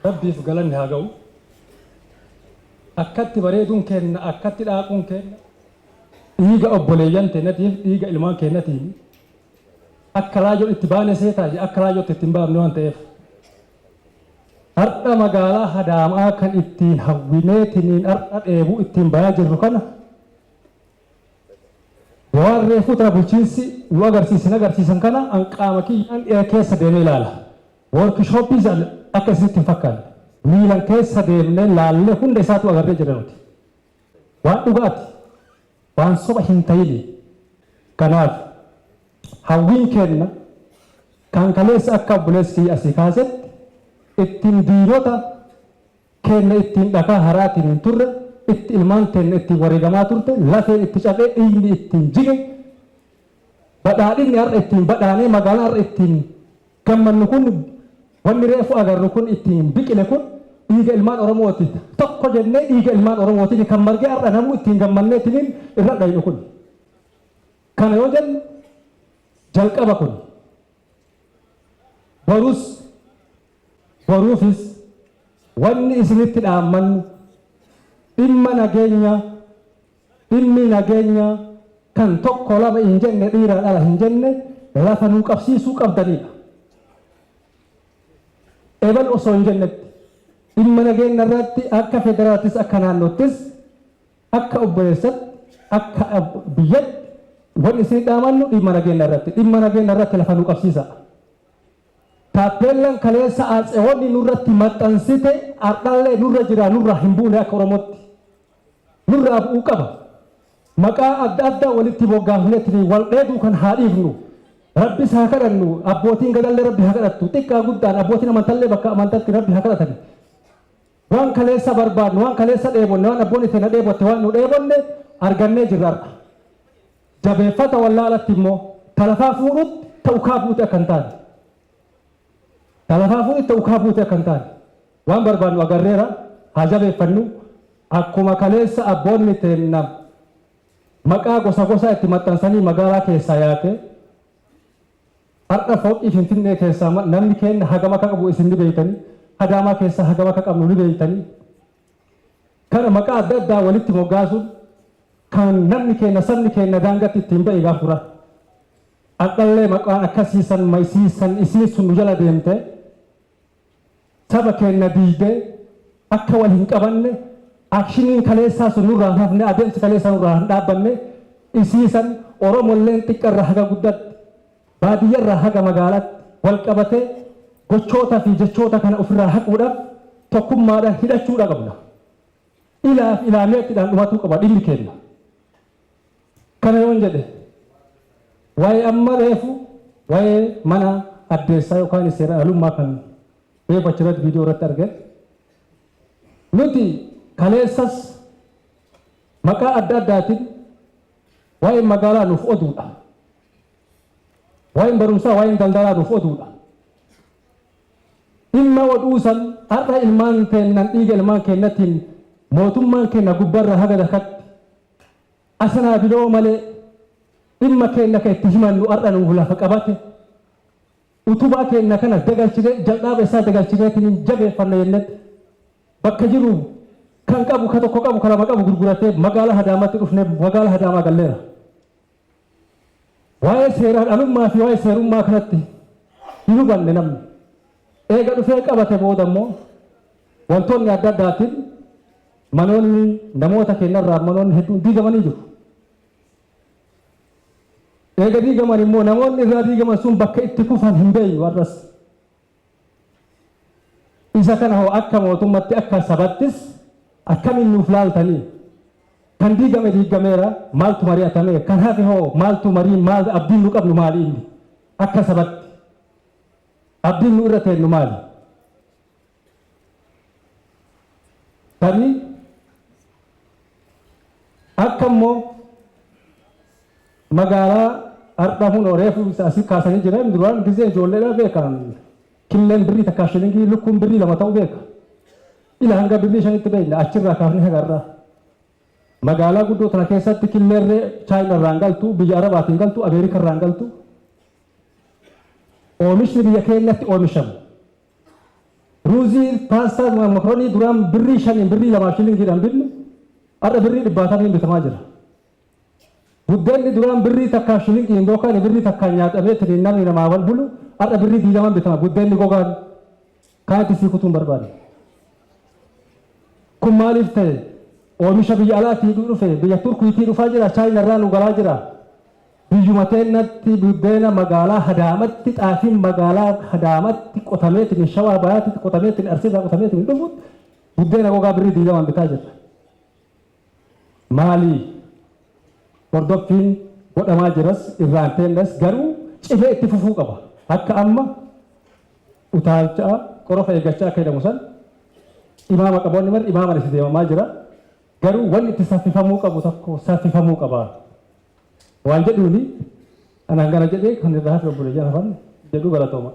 Rabbiif galanni haa ga'u. Akkatti bareeduun keenna, akkatti dhaaquun keenna dhiiga obboleeyyan teennatiif, dhiiga ilmaan keennatiin akka laajoon itti baane seetaa je akka laajootti itti hin baafne waan ta'eef. Har'a magaalaa Hadaamaa kan ittiin hawwineetiniin har'a dheebuu ittiin bayaa jirru kana waan reefuu tana bulchiinsi nu agarsiisin agarsiisan kana an qaama kiyyaan keessa deemee ilaala. Workshopii san akka isinitti hin fakkaanne. Miilan keessa deemnee laallee hunda isaatu agarree jirra nuti. Waan dhugaati. Waan soba hin ta'ini. Kanaaf hawwiin keenna kan kaleessa akka obboleessi kiyya asii kaasetti ittiin diinota keenna ittiin dhakaa haraatiin hin turre, itti ilmaan teenna ittiin wareegamaa turte, lafeen itti cabee dhiigni ittiin jige, badhaadhinni har'a ittiin badhaanee magaalaan har'a ittiin gammannu kun, wanni reefu agarru kun ittiin biqile kun dhiiga ilmaan Oromooti. Tokko jennee dhiiga ilmaan Oromootiin kan margee har'a namuu ittiin gammanneetiniin irra dhaynu kun. Kana yoo jennu jalqaba kun. Borus boruufis wanni isinitti dhaammannu dhimma nageenya, dhimmi nageenya kan tokko lama hin jenne, dhiiraa dhala hin jenne lafa nuu qabsiisuu qabdanidha. Ebal osoo hin jennetti dhimma nageenya irratti akka federaalaattis akka naannoottis akka obboleessatti akka biyyatti wanni isin dhaamannu dhimma nageenya irratti, dhimma nageenya irratti lafa nuu qabsiisa. Taappeellaan kaleessa Atsewoonni nurratti maxxansite har'allee nurra jira, nurraa hin buune, akka Oromootti. Nurraa bu'uu qaba. Maqaa adda addaa walitti moggaafneetiin wal dheeduu kan haa dhiifnu. Rabbis haa kadhannu, abbootiin gadallee Rabbi haa kadhattu, xiqqaa guddaan abbootiin amantallee bakka amantaatti Rabbi haa kadhatani. Waan kaleessa barbaadnu, waan kaleessa dheebonne, waan abboonni teenya dheebotte, waan nu dheebonne argannee jirra har'a. Jabeeffata wallaalatti immoo talafaa fuudhutti ta'u kaa buute akka hin taane. Talafaa fuudhutti ta'u kaa buute akka hin taane. Waan barbaadnu agarreera, haa jabeeffannu. Akkuma kaleessa abboonni teenna maqaa gosa gosaa itti maxxansanii magaalaa keessaa yaate, har'a fooqii Finfinnee keessaa namni keenya hagam akka qabu isin ni beektanii, Adaamaa keessaa hagam akka qabnu ni beektanii. Kana maqaa adda addaa walitti moggaasuun kan namni keenya, sabni keenya daangatti ittiin ba'e gaaf dura. Har'allee maqaan akkasiisan maisiisan isiin sun nu jala deemte saba keenya diigdee akka wal hin qabanne, actioniin kaleessaa sun nurraa hin hafne, adeemsi kaleessaa nurraa hin dhaabbanne, isiisan Oromolleen xiqqarraa haga guddatti, baadiyyarraa haga magaalaatti wal qabatee gochoota fi jechoota kana ofirraa haquudhaaf tokkummaadhaan hidhachuudha qabna. Ilaaf ilaameettiidhaan dhumatuu qaba dhimmi keenya. Kana yoon jedhe, waa'ee amma reefu waa'ee mana addeessaa yookaan seera alummaa kan reefu achirratti viidiyoo irratti arge, nuti kaleessas maqaa adda addaatiin waa'ee magaalaa nuuf oduudha. Waa'een barumsaa, waa'een daldalaa nuuf oduudha. Dhimma oduu san har'a ilmaan teennan dhiiga ilmaan keennatiin mootummaan keenya gubbarra haga dakatti asanaa biloo malee dhimma keenya kan itti himannu har'a nuuf lafa qabate, utubaa keenya kana dagalchine, jal'aaba isaa dagalchineetiin jabeeffanna jennetti bakka jiru kan qabu, ka tokko qabu, ka lama qabu gurguratee magaalaa Hadaamaatti dhufnee magaalaa Hadaamaa galleera. Waa'ee seeraan alummaa fi waa'ee seerummaa kanatti hin hubanne namni. Eega dhufee qabate booda immoo wantoonni adda addaatiin manoonni namoota keenyarraa manoonni hedduun diigamanii jiru. Eega diigaman immoo namoonni irraa diigaman sun bakka itti kufan hin beeynu har'as. Isa kana hoo akka mootummatti akka sabattis akkamiin nuuf laaltanii? Kan diigame diigameera, maaltu mari'atame? Kan hafe hoo maaltu marii, maal abdiin nu qabnu maali inni? Akka sabatti abdiin nu irra teennu maali? Tarii akka immoo magaalaa har'a hunoo reefu asii kaasanii jiran, duraan gizee ijoolleedhaa beekan, killeen birrii takkaa shilingii, lukkuun birrii 2 ta'uu beeka. Ila hanga birrii 5tti beekna, achirraa kaafnee haga har'aa. Magaalaa guddoo tana keessatti killeerree Chaayina irraan galtu, biyya Arabaatiin galtu, Ameerika irraan galtu. Oomishni biyya keenyatti oomishamu. Ruuzii, paastaa, makaroonii duraan birrii 5n, birrii 2 shilingiidhaan binnu har'a birrii dhibbaatamiin bitamaa jira. Buddeenni duraan birrii 1 shilingiin yookaan birrii 1n nyaatamee ittiin namni namaa wal bulu har'a birrii 20n bitama buddeenni gogaan. Kanatti sii kutuun barbaade. Kun maaliif ta'e? Oomisha biyya alaatii dhufe, biyya Turkiitii dhufaa jira, Chaayinarraa nu galaa jira. Biyyuma teennatti buddeena magaalaa Hadaamatti, xaafiin magaalaa Hadaamatti qotameetiin, Shawaa Bayaatti qotameetiin, Arsiirraa qotameetiin dhufu buddeena gogaa birrii 20n bitaa jirra. Maali? Hordoffiin godhamaa jiras, irraan teennas, garuu cimee itti fufuu qaba. Akka amma utaalchaa qorofa eeggachaa akka jedhamu san imaama qaboonni marri imaaman itti deemamaa jira. Garuu wanni itti saffifamuu qabu tokko saffifamuu qaba. Waan jedhuuni anaan kana jedhee kan irraa hafe obboleeyyan hafan jedhu, galatooma.